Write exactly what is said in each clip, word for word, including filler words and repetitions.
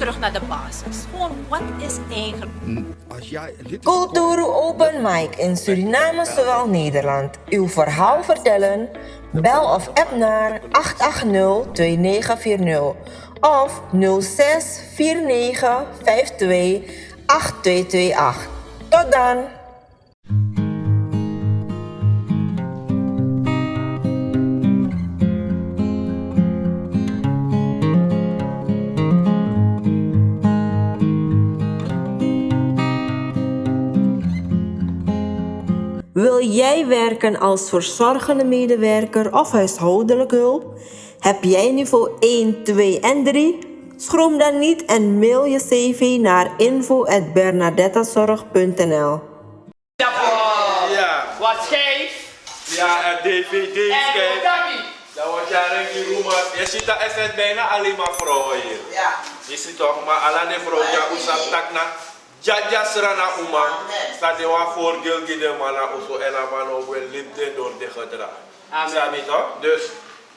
Terug naar de basis. Gewoon, wat is eigenlijk? Culturu Open Mic in Suriname, zowel Nederland. Uw verhaal vertellen? Bel of app naar acht acht nul twee negen vier nul of nul zes vier negen vijf twee acht twee twee acht. Tot dan! Wil jij werken als verzorgende medewerker of huishoudelijk hulp? Heb jij niveau één, twee en drie? Schroom dan niet en mail je cv naar info at bernadettazorg punt nl. Wat schijf. Ja, en dvd's, kijk. Dan wordt ja, Rinky Roemers. Je ziet dat er zijn bijna alleen maar vrouwen hier. Je ziet toch, maar alle die vrouwen, ja, hoe zat dat na? Djadja srana uma, sa de wan voorbeeld gi den man na oso en a man no go e libi den dori den gedrag. Sabi toch? Dus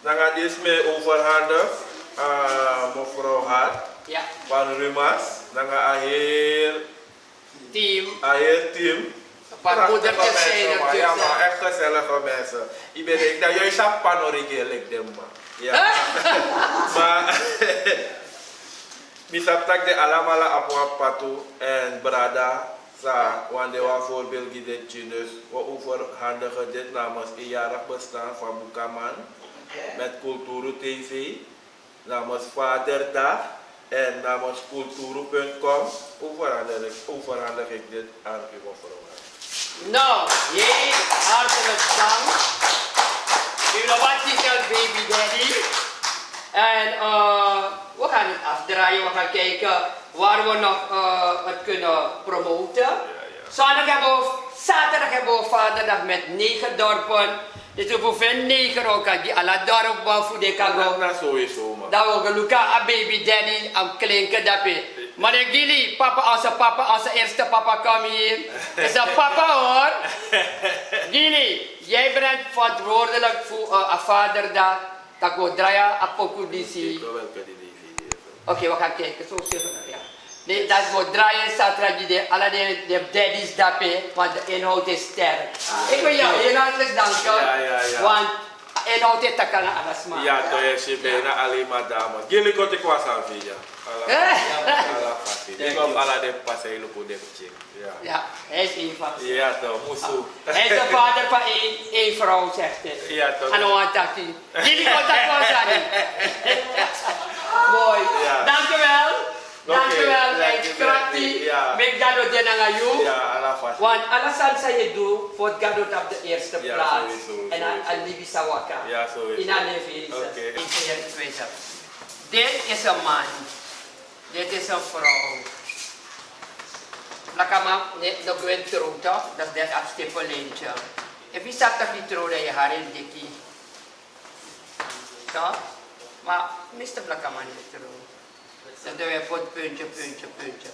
nanga disi mi e overhandig aan mevrouw Hart van Rumas nanga a heri team. A heri team. Prachtige mensen, man. Ja, man, echt gezellige mensen. Ik ben denk dat juist a pano regeer like den man. Ja. Maar mi sabi taki den alamala abi wan patu, en brada sa wani de wan voorbeeld gi den pikin. Dus we overhandigen dit namens eenjarig bestaan van Bukaman met Kulturu T V, namens Vaderdag en namens Kulturu punt com overhandig ik, overhandig ik dit aan u, mevrouw. Nou, heel hartelijk dank. U weet wat, die zelf baby daddy. En eh, we gaan het afdraaien, we gaan kijken waar we nog eh, het kunnen promoten. Zondag hebben we, zaterdag hebben we vaderdag met negen dorpen. Dus we vinden negen ook, die alle dorpen voor de kan go. Na sowieso, man. Dan we gaan lukken a baby daddy, am klinken dape. Maar dan Gili, papa, onze papa, onze eerste papa kom hier. Is een papa hoor. Gili, jij bent verantwoordelijk voor eh, a vaderdag. Dat we draaien a poku disi. Welke die D V D is? Oké, we gaan kijken, zo zeker. Ja. Nee, dat we draaien zaterdag die de, alle de, de daddies dape, want de inhoud is sterk. Ik wil jou heel hartelijk danken, Ja, ja, ja. Want inhoud is takana alles maar. Ja, toch, je ziet bijna alleen maar dames. Gili kon ik was aan via. Ala fasi. Ik kom ala den pasa, je luku den pikin. Ja. Ja, hij is een van ze. Ja, toch, musu. Hij is de vader van één, één vrouw, zegt hij. Ja, toch. Ano wan taki. Gili kon taki wan sani. Mooi. Ja. Dank u wel. Dank u wel. Dank u, dank u. Krakti. Ja. Meki Gado de nanga yu. Ja, ala fasi. Want ala sani san yu e du, Gado tapu de eerste Ja, plaats. Sowieso, En a, sowieso. A libi sa waka. Ja, sowieso. Ini a leven. Oké. Dit is een man. Dit is een vrouw. Blakaman, no gwe trouw toch, dat is net a stippellijntje. Efu yu sabi taki yu trouw, dan yu hari en deki. Toch? Maar meeste Blakaman no trouw. Dus dan wi poti puntje, puntje, puntje.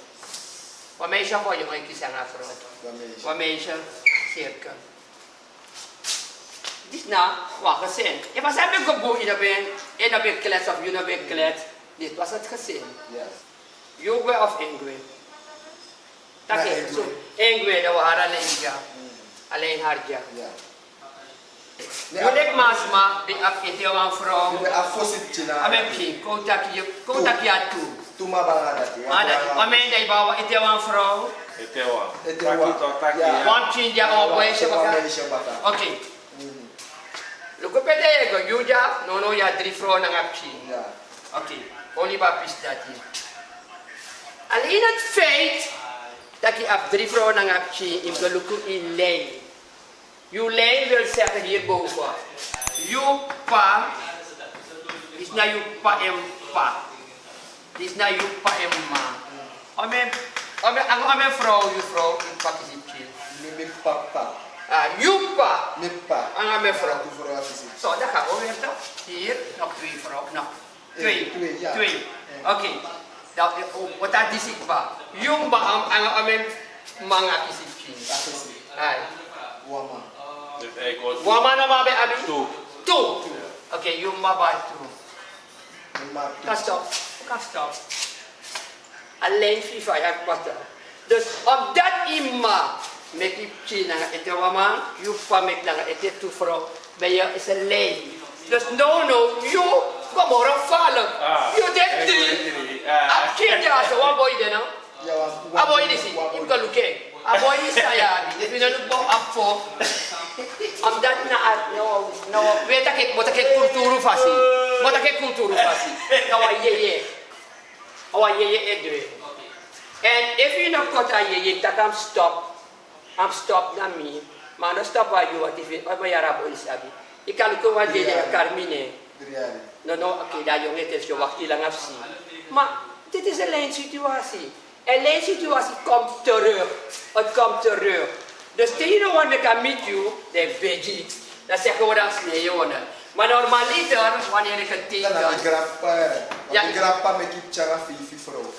Wan meisje of wan jongen e kisi nanga a vrouw? Wan meisje. Wan meisje, cirkel. Disi na wan gezin. Efu a sani ben go bun, yu no ben, yu no ben klets of yu no ben klets. Dit was het gezin. Yu gwe of en gwe? Taki en gwe. En gwe, dan wi hari alleen dya. Alleen hari dya. Yu leki mi sma, ben abi ete wan vrouw. A ben pikin, kon taki yu, kon taki yu abi tu. Tu mama nanga dati. Nanga dati. Wan man dan yu ben abi ete wan vrouw. Ete wan. Ete wan. Taki, taki, ya. Wan pikin dya, wan meisje baka. Wan meisje baka. Oké. Luku pe den e go, yu dya, no, no, yu abi dri vrouw nanga pikin. Ya. Oké, oli ba pisi dati. Alleen het feit taki yu abi dri vrouw nanga pikin, yu mus go luku yu lijn. Yu lijn wil zeggen hierboven. Yu pa, disi na yu pa en pa. Disi na yu pa en ma. Omeni, omeni, nanga omeni vrouw, yu vrouw, yu pa kisi pikin? Mi, mi papa. Ah, yu pa. Mi pa. Nanga omeni vrouw? Tu vrouw a kisi. So, dan kan we weer toch? Hier, nog twee vrouw, nog. Twee. Twee, ya. Twee. Oké. Dan, eh, o, o taki disi kba. Yu ma, nanga omeni man a kisi pikin? A kisi. Ai. Wan ma. Wan ma namo a ben abi? Tu. Tu. Oké, yu ma abi tu. Mi ma abi tu. Kan stop. Kan stop. Alleen FIFA ya kwata. Dus omdat ima meki pikin nanga ete waman, yu pa meki nanga ete tu vrouw, ben je is een lijn. Dus no, no, yu go moro falen. Yu de drie. Abkiri ya so wan boy de no. A boy disi, yu kan luke. A boy disi a yabi. Efu yu no luku a fo. Omdat na a no, no, we taki, mo taki kulturu fasi. Mo taki kulturu fasi. Na wan yeye. A wan yeye e du en. En efu yu no koti a yeye, taki a mus stop. A mus stop na mi. Ma a no stop wan yuru, want efu yu, o, ma yara a boy disi abi. Yu kan luku wan dede ya kari mi nen. No, no, oké, dan yongen, het is je wacht hier lang afzien. Maar dit is een lijnsituatie. En lijnsituatie komt terug. Het komt terug. Dus tegen de wan meki a miti yu, dan begi. Dan zeggen we dan sneeuwen. Maar normaliter, wanneer ik het teken. Dan na mi grandpa, hè. Na mi grandpa meki yu tyari a fifi vrouw.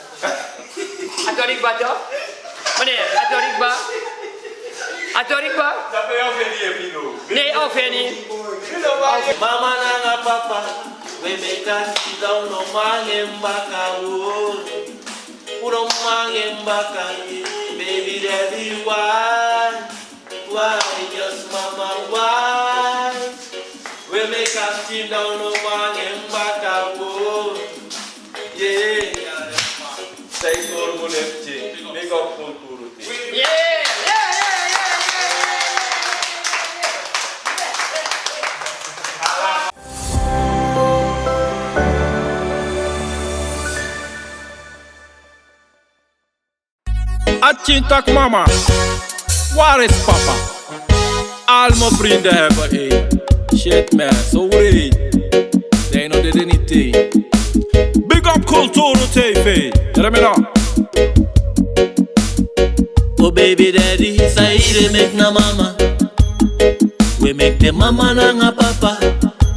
A tori kba toch? Meneer, a tori kba. A tori kba. Nee, of any. Mama nanga papa, we meki a sidon, no man en baka, o. Unu no man en baka, baby daddy, why? Why, just mama, why? We meki a sidon, no man en baka, o. Yeah. Sai sorgo lepti. Big up kulturu. Yeah, yeah, yeah, yeah, yeah, yeah. A pikin taki mama, waar is papa? Al mijn vrienden hebben één. Shit man, zo wreed. Dino did anything. Big up Kulturu T V. Let me know. Oh baby daddy, sai yu de meki na mama. We meki den mama nanga papa.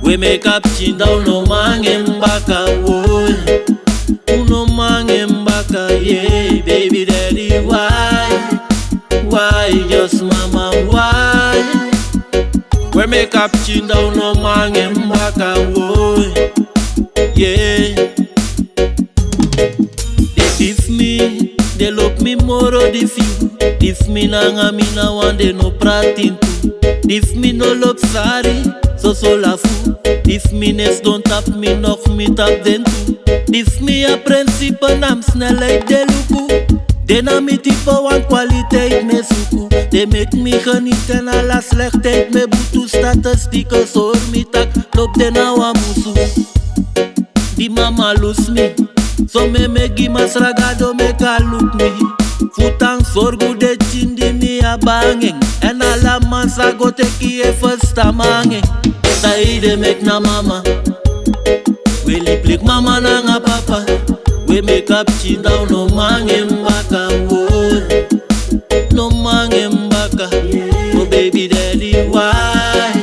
We meki a pikin, dan unu no man en baka, o. Unu no man en baka, yeah, baby daddy, why? Why, just mama, why? We meki a pikin, dan unu no man en baka, o. Yeah. Den difi mi, den lobi mi moro difi. Difi mi nanga mi na wan, den no prati tu. Difi mi no lobi sari, soso lafu. Difi mi no sidon tapu mi, no mi tapu den tu. Difi mi a prinsipe, na mi snelheid den luku. Den na mi type, wan kwaliteit mi e suku. Den meki mi geniet, en ala slechtheid mi e butu. Statistieken sori mi taki lobi den na wan musu. Di mama lusu mi, so mi e meki Masra Gado meki a luku mi. Fu tan sorgu den pikin di mi abi nanga en. En ala man sa go teki yu e ferstan mi nanga en. Sai yu de meki na mama. We libi leki mama nanga papa. We meki a pikin, dan unu no man en baka, o. No man en baka. Oh baby daddy, why?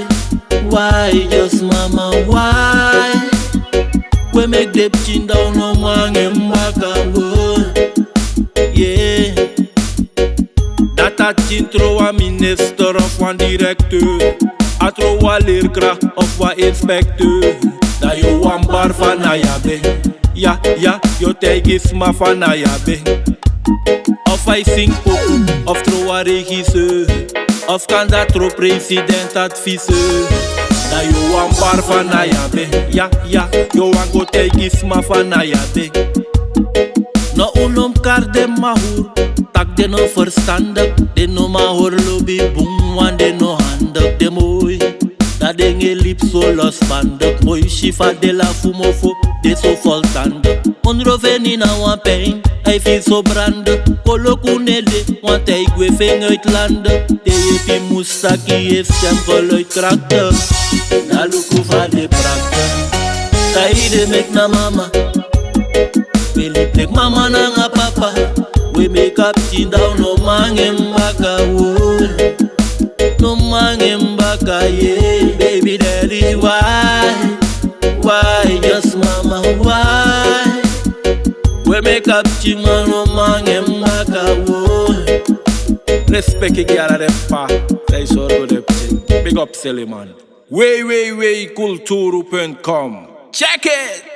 Why, just mama, why? We meki den pikin, dan unu no man en baka, o. Yeah. Dati a pikin tron wan minister of wan directeur. A tron wan leerkracht of wan inspecteur. Dan yu o wani bari fa na yu abi. Ya, ya, yu o taigi sma fa na yu abi. Of a e singi poku, of tron wan regisseur. Of kande a tron president adviseur. Dan yu o wani bari fa na yu abi. Ya, ya, yu o wani go taigi sma fa na yu abi. No, unu no mus kari den mama huru. Taki den no verstandig, den no man hori lobi bun, want den no handig, den moi. Dan den e libi so losbandig, moi si fa den lafu mofo, den so voltandig. Ondro feni na wan pijn, a e firi so brandi. Koloku no de, want a e gwe feni uit landi. Den yepi mus taki yu e stem geluid krakti. Dan luku fa den prakti. Sai yu de meki na mama. We libi leki mama nanga papa. We meki a pikin, dan unu no man en baka, o. No man en baka, yeah, baby daddy, why? Why, just mama, why? We meki a pikin, ma unu no man en baka, o. Respect gi ala den p'pa, san e sorgu den pikin. Big up Seleman. W W W kulturu punt com. Check it!